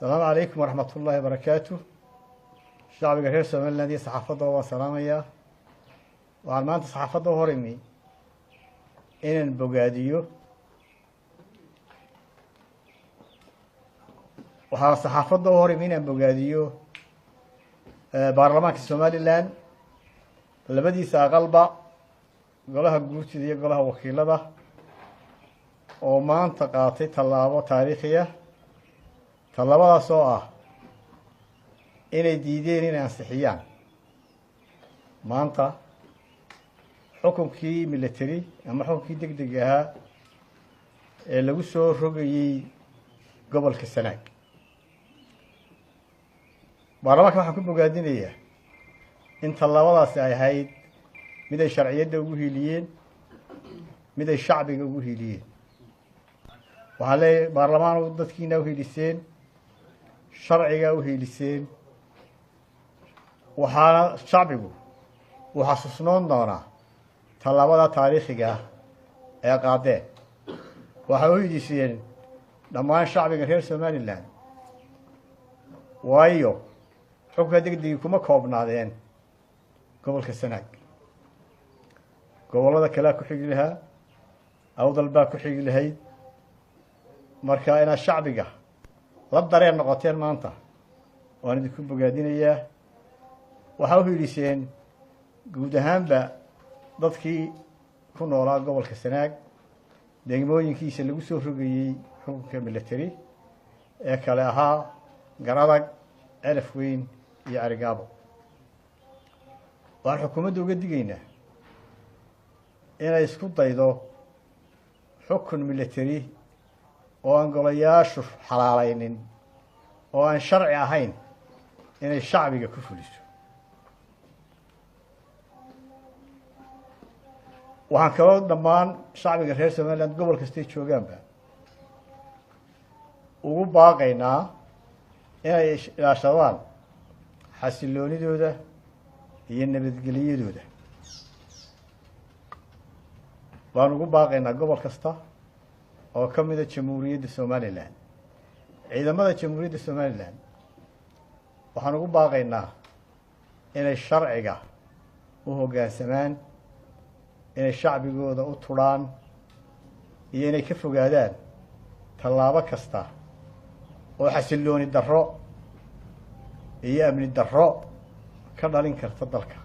Asalaamu calaykum waraxmat ullaahi wabarakaatu. Shacbiga reer Somaliland iyo saxaafadda waan salaamayaa. Waxaan maanta saxaafadda u hor imi inaan bogaadiyo. Waxaan saxaafadda u hor imi inaan bogaadiyo baarlamaanka Somaliland labadiisa aqalba, golaha guurtida iyo golaha wakiilada, oo maanta qaatay tallaabo taariikhiya, tallaabadaas oo ah inay diideen inay ansixiyaan maanta xukunkii military ama xukunkii deg deg ahaa ee lagu soo rogayey gobolka Sanaag. Baarlamaanka waxaan ku bogaadinayaa in tallaabadaasi ay ahayd mid ay sharciyadda ugu hiiliyeen, mid ay shacbiga ugu hiiliyeen. Waxaan leeyahay baarlamaanu, dadkiina u hiiliseen, sharciga u hiiliseen, waxaana shacbigu uu xasuusnoon doonaa tallaabada taariikhiga ah ee qaadeen. Waxay u hiiliseen dhammaan shacbiga reer Somaliland, waayo xukunka degdegii kuma koobnaadeen gobolka Sanaag, gobollada kalea ku xigi lahaa, Awdal baa ku xigi lahayd. Marka inaad shacbiga la dareen noqoteen maanta waan idinku bogaadinayaa. Waxaa u hiiliseen guud ahaanba dadkii ku noolaa gobolka Sanaag, degmooyinkiisa lagu soo rogayey xukunka military ee kale ahaa Garadag, Celaf Weyn iyo Cerigaabo. Waxaan xukuumadda uga digaynaa inay isku daydo xukun military oo aan golayaashu xalaalaynin oo aan sharci ahayn inay shacbiga ku fuliso. Waxaan kaloo dhammaan shacbiga reer Somaliland gobol kastay joogaanba ugu baaqaynaa inay ilaashadaan xasiloonidooda iyo nabadgelyadooda. Baan ugu baaqaynaa gobol kasta oo ka mida Jamhuuriyadda Somaliland. Ciidamada Jamhuuriyadda Somaliland waxaan ugu baaqaynaa inay sharciga u hoggaansamaan, inay shacbigooda u tudhaan iyo inay ka fogaadaan tallaabo kasta oo xasilooni darro iyo amni darro ka dhalin karta dalka.